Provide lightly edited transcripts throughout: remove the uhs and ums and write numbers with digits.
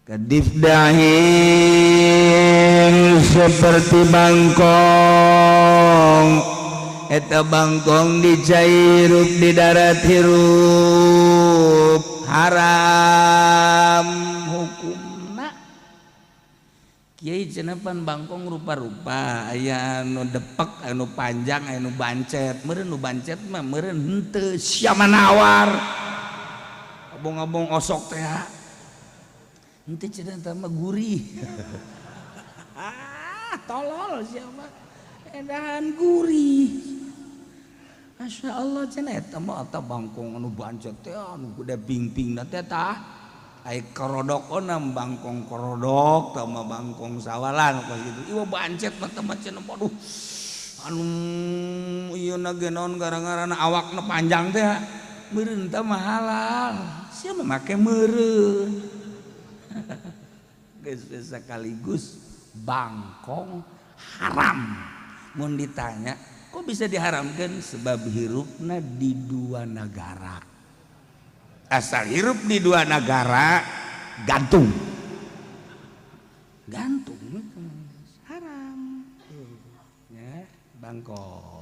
Kadifdahin seperti bangkong, eta bangkong di cai hirup, di darat hirup, haram hukumna. Kiai, cenah pan bangkong rupa-rupa, aya anu depek, anu panjang, anu bancet. Meureun nu bancet mah, meureun henteu. Siapa nawar abong-abong osok teh? Henteu cenah, tah mah gurih. Ah, tolol siapa edahan gurih. Masya Allah, cenah eta mah, eta bangkong anu bancet teh, anu gede ping-ping teh. Tah ai korodok onam bangkong korodok tah mah, bangkong sawalan kos gitu. Ieu bancet mah teh mah cenah, aduh, anu ieu na ge naon gara-garana awakna panjang teh, meureun teh mah halal. Sia mah make meureun. Geus sekaligus bangkong haram. Mun ditanya kok bisa diharamkan, sebab hirupna di dua negara. Asal hirup di dua negara, gantung gantung haram ya bangkong.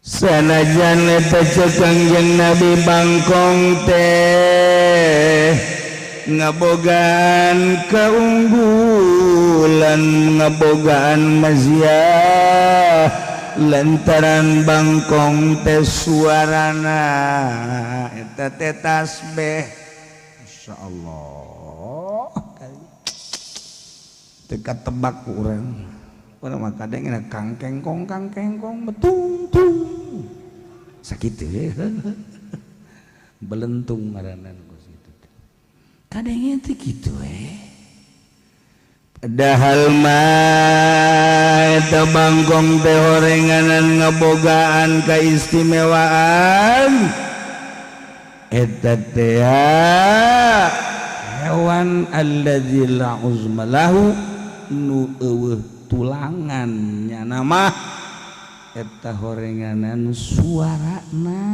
Sanajan eta cek Kangjeng Nabi bangkong teh ngabogaan keunggulan, ngabogaan maziah, lantaran bangkong teh suarana eta teh tasbih. Masya Allah, teka tebak ku urang. Urang mah kadang kang kengkong kang kengkong betung tung sakitu, belentung ngaranna kos kitu. Kadang teh kitu eh. Padahal mah eta bangkong teh horenganan ngabogaan keistimewaan. Eta teh hewan alladzi la uzma lahu, nu eueuh tulangan nyana mah, eta horenganan suarana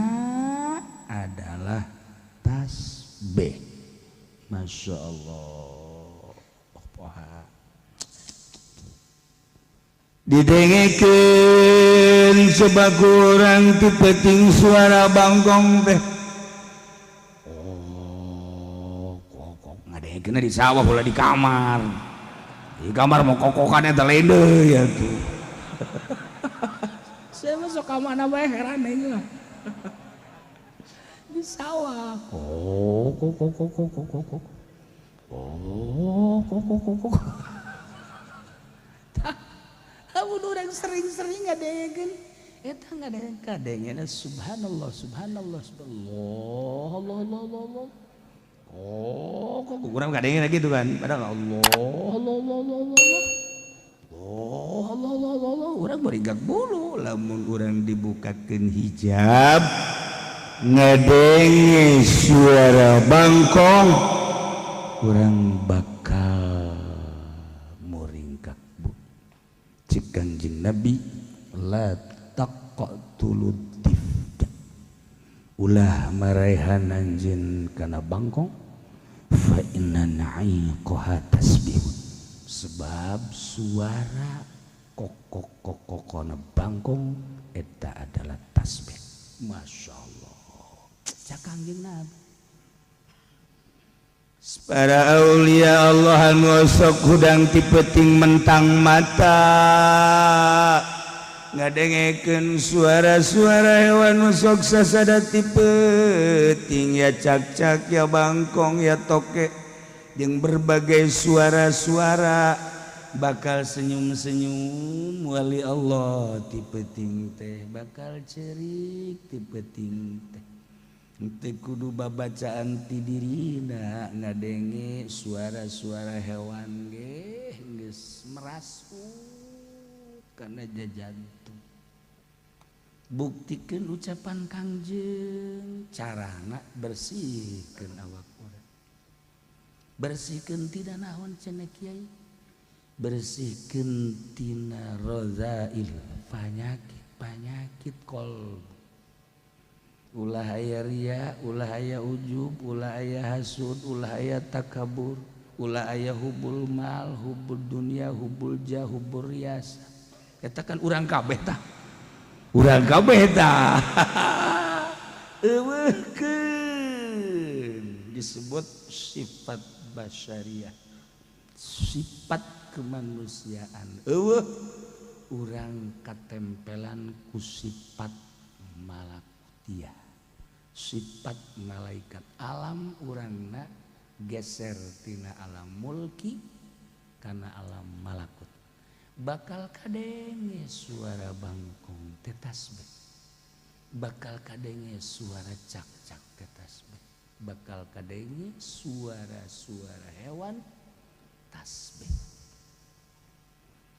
adalah tasbih. Masya Allah, poha didengekeun coba kurang ti peuting suara bangkong teh. Oh, kokok ngadengekeun di sawah, ulah di kamar. Di kamar mau kokokan eta lain deui ya tuh. Saya masuk ka mana bae, heran aing mah. Di sawah kok kok kok kok kok kok kok, oh kok kok kok kok. Lamun urang sering-sering ngadengekeun eta, ngadengekeun kadengena subhanallah, subhanallah, subhanallah, Allah, Allah, Allah, Allah. Oh, kok kurang kadengena gitu kan, padahal Allah, Allah, Allah, Allah, Allah, Allah, Allah, Allah, Allah, Allah. Urang beringkak bulu lamun urang dibukakeun hijab ngadenge suara bangkong, urang bakal muringkak. Bu, cik Kanjeng Nabi, la taqtulu tifda, ulah maraehan anjeun kana bangkong, fa inna na'iqaha tasbihun, sebab suara kokok kokokona bangkong eta adalah tasbih. Masya Allah, cak Kangjeng Nabi. Para aulia Allah anu sok hudang ti peuting mentang mata ngadengekeun suara-suara hewan nu sok sasada ti peuting, ya cak-cak, ya bangkong, ya toke, jeung berbagai suara-suara, bakal senyum-senyum wali Allah ti peuting teh, bakal cerik ti peuting teh. Teu kudu babacaan ti dirina, ngadenge suara-suara hewan ge geus merasuk kana jantung. Buktikeun ucapan Kangjeng carana bersihkeun awak urang. Bersihkeun tina naon cenah kiai? Bersihkeun tina rozail panyakit, panyakit kolbu. Ulah aya riya, ulah aya ujub, ulah aya hasud, ulah aya takabur, ulah aya hubul mal, hubul dunia, hubul jah, hubul riasa. Eta kan urang kabeh tah. Urang kabeh tah. Eueuhkeun disebut sifat basyariah. Sifat kemanusiaan. Eueuh urang katempelan ku sifat malakutiyah. Sifat malaikat alam urangna geser tina alam mulki kana alam malakut. Bakal kadenge suara bangkong teh tasbih, bakal kadenge suara cak-cak teh tasbih, bakal kadenge suara-suara hewan tasbih.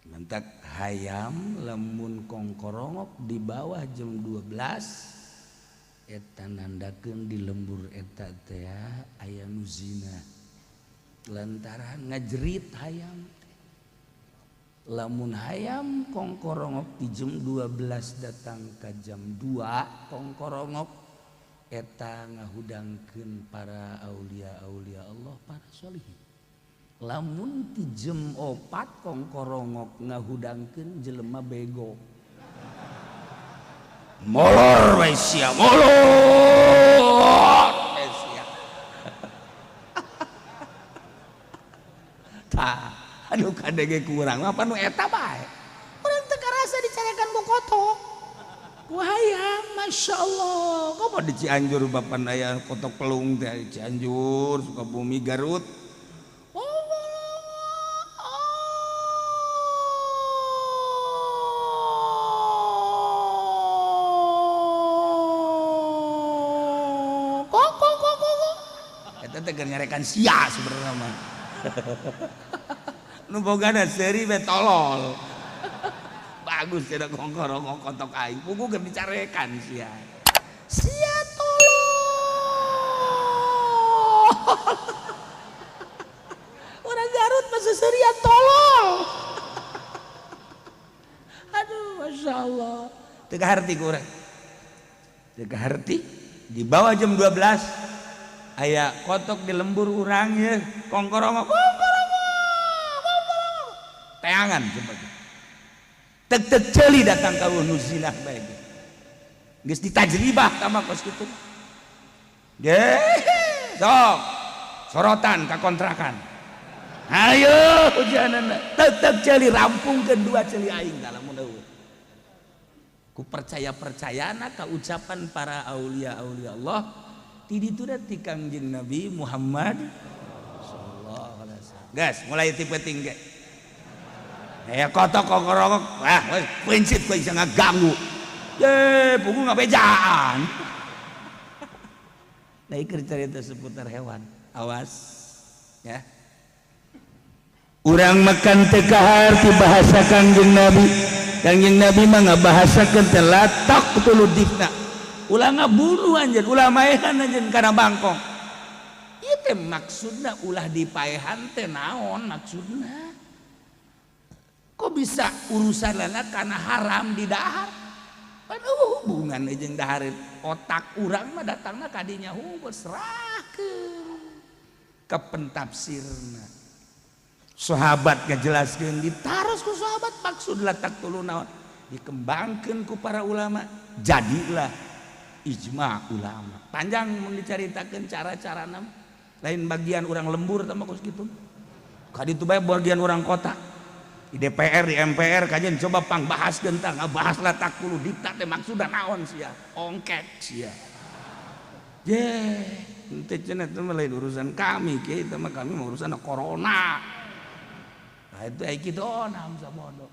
Mentak hayam lamun kongkorongok di bawah jam 12 eta nandakeun di lembur eta teh aya nu zina lantaran ngajerit hayam. Lamun hayam kongkorongok di jam 12 datang ka jam 2 kongkorongok eta ngahudangkeun para aulia-aulia Allah, para sholihin. Lamun ti jam 4 kongkorongok ngahudangkeun jelema bego. Molor we sia, molor we sia. Tah, aduh kadege kurang apa nu eta bae. Urang teu karasa dicarekan ku kotok. Ku hayam, Masya Allah. Komo di Cianjur bapan aya kotok pelung teh Cianjur, Sukabumi, Garut. Eta teh keur nyarekan sia sebenarnya mah. Nu bogana seuri we tolol. Bagus cenah kongkorongok kotok aing. Pugu keur dicarekan sia. Sia tolol. Urang Garut mah seseurian tolol. Aduh, Masya Allah. Teu kaharti ku urang. Teu kaharti di bawah jam 12 aya kotok di lembur urang ye kongkorongok kongkorongok kongkorongok teangan coba tek-tek ceuli datang ka nu zinah bae geus ditajribah tama kos kitu ge sok sorotan ka kontrakan ayo hujanana tek-tek ceuli rampungkeun dua ceuli aing tah lamun eueuh ku percaya-percayana ka ucapan para aulia-aulia Allah ti ditu ti Kangjeng Nabi Muhammad sallallahu alaihi wasallam. Guys, mulai tipe tinggi. Kotok kokorongok, wah prinsip kowe bisa ngaganggu. Ye, pugu ngabejaan. Nah, ieu cerita seputar hewan. Awas, ya. Urang makan teu kaharti bahasa Kangjeng Nabi. Kangjeng Nabi mah ngabahasakeun teh la taqtulu difna. Ulah ngabunuh anjeun, ulah maehan anjeun kana bangkong. Ieu teh maksudna ulah dipaehan teh naon maksudna? Kok bisa urusanana kana haram di dahar? Pan eueuh hubungan jeung dahar otak urang mah datangna ka dinya hungkul serahkeun ka pentafsirna. Sahabat ngajelaskeun ditaros ku sahabat maksud latak tulu naon? Dikembangkeun ku para ulama, jadilah ijma ulama. Panjang mun dicaritakeun cara-carana lain bagian urang lembur tah mah kos kitu. Ka ditu bae bagian urang kota. Di DPR, di MPR kajian coba pang bahas tentang ngabahas latak tulu dikta teh maksudna naon sia? Ongkek sia. Ye, henteu cenah teh mah lain urusan kami kieu teh mah kami mah urusan corona. Nah itu ai kitu onam sabodo.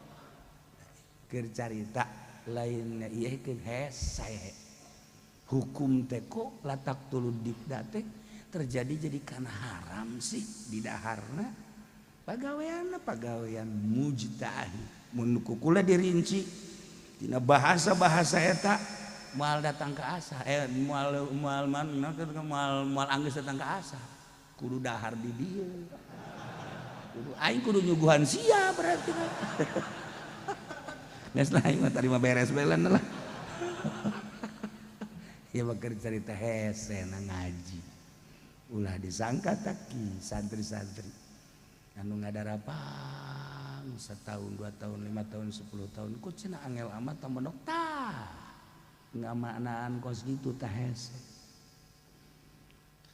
Keur carita lainna ieu keur hese. Hukum teh kok latak tulu dikta teh terjadi jadi kana haram sih di daharna. Pagawean pagawean mujtahid mun kukula dirinci Tina bahasa-bahasa eta moal datang ke asa, moal moal moal moal anggeus datang ke asa. Kudu dahar di dieu. Kudu aing kudu nyuguhan sia berarti. Geus lah aing mah tadi mah beres belan lah. Ya bakal cerita hese na ngaji. Ulah disangka taki santri-santri anu ngadarapang setahun, 2 tahun, 5 tahun, 10 tahun ku cenah angel amat tambah tah ngamaknaan kos gitu tah hese.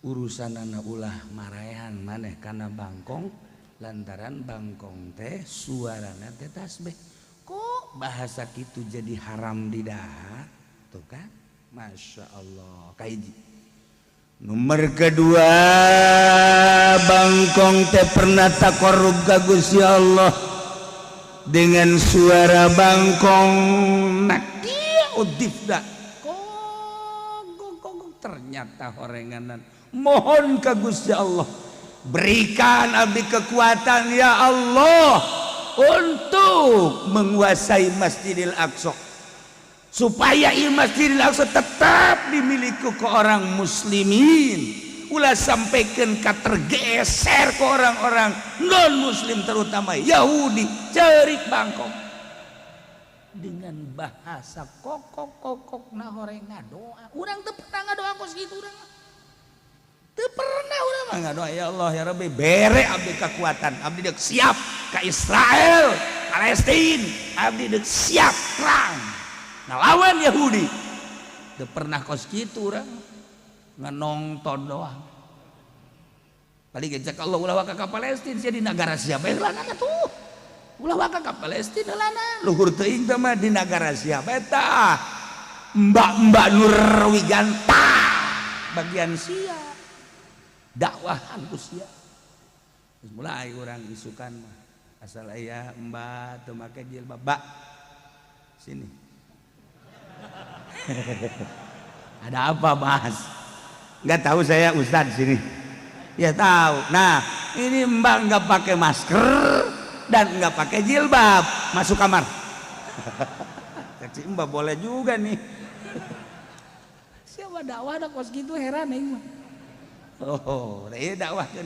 Urusan anak ulah marahan maneh karena bangkong, lantaran bangkong teh suarana teh tasbih, kok bahasa gitu jadi haram di dahar tuh kan. Masya Allah. Kahiji, nomor kedua, bangkong teh pernah takorub ka Gusti Allah dengan suara bangkong nakia udifda kok ternyata horenganan mohon ke Gusti Allah, berikan abdi kekuatan ya Allah untuk menguasai Masjidil Aqsa, supaya Masjidil Aqsa tetap dimiliki ke orang muslimin, ulah sampaikan ke tergeser ke orang-orang non muslim, terutama Yahudi. Cerik bangkong dengan bahasa kokok kokok nah horeng ngadoa. Urang teu pernah ngadoa kos kitu. Urang teu pernah. Urang mah ngadoa, ya Allah, ya Rabbi, bere abdi kekuatan, abdi dek siap ke Israel, Palestina, abdi dek siap perang ngelawan Yahudi. Teu pernah kos kitu. Urang nonton doang paling. Cek Allah, ulah waka ka Palestina sia, di negara siapa heulana tuh. Ulah waka ka Palestina heulana, luhur teuing teh mah di negara siapa eta. Mbak-mbak Nur Wiganta bagian sia dakwahan ku sia. Terus mulai orang isukan mah asal aya mbak teu make jilbab, "Mbak, sini." "Ada apa, Mas?" "Nggak tahu, saya ustadz sini." "Ya tahu. Nah, ini mbak nggak pakai masker dan nggak pakai jilbab, masuk kamar." Cek mbak boleh juga nih. Siapa dakwah ada kos gitu, heran nih mah. Oh, ini dakwah kan.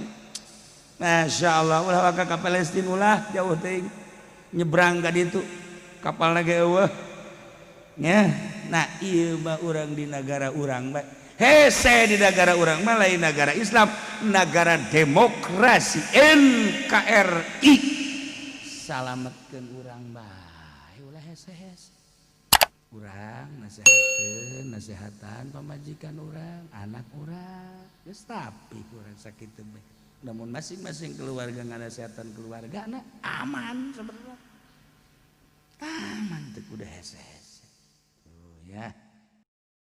Masya Allah, ulah waka ka Palestina, ulah jauh teuing nyebrang ka ditu kapal ge eueuh. Ya, nah ieu mah urang di negara urang bae. Hese di negara urang mah lain negara Islam, negara demokrasi NKRI. Salametkeun urang bae, ulah hese-hese. Urang nasehatkeun, nasehatan pamajikan urang, anak urang. Geus tapi urang sakitu bae. Namun masing-masing keluarga nganasehatan keluarga, nah aman sebenarnya. Aman teu kudu hese-hese. Tuh ya.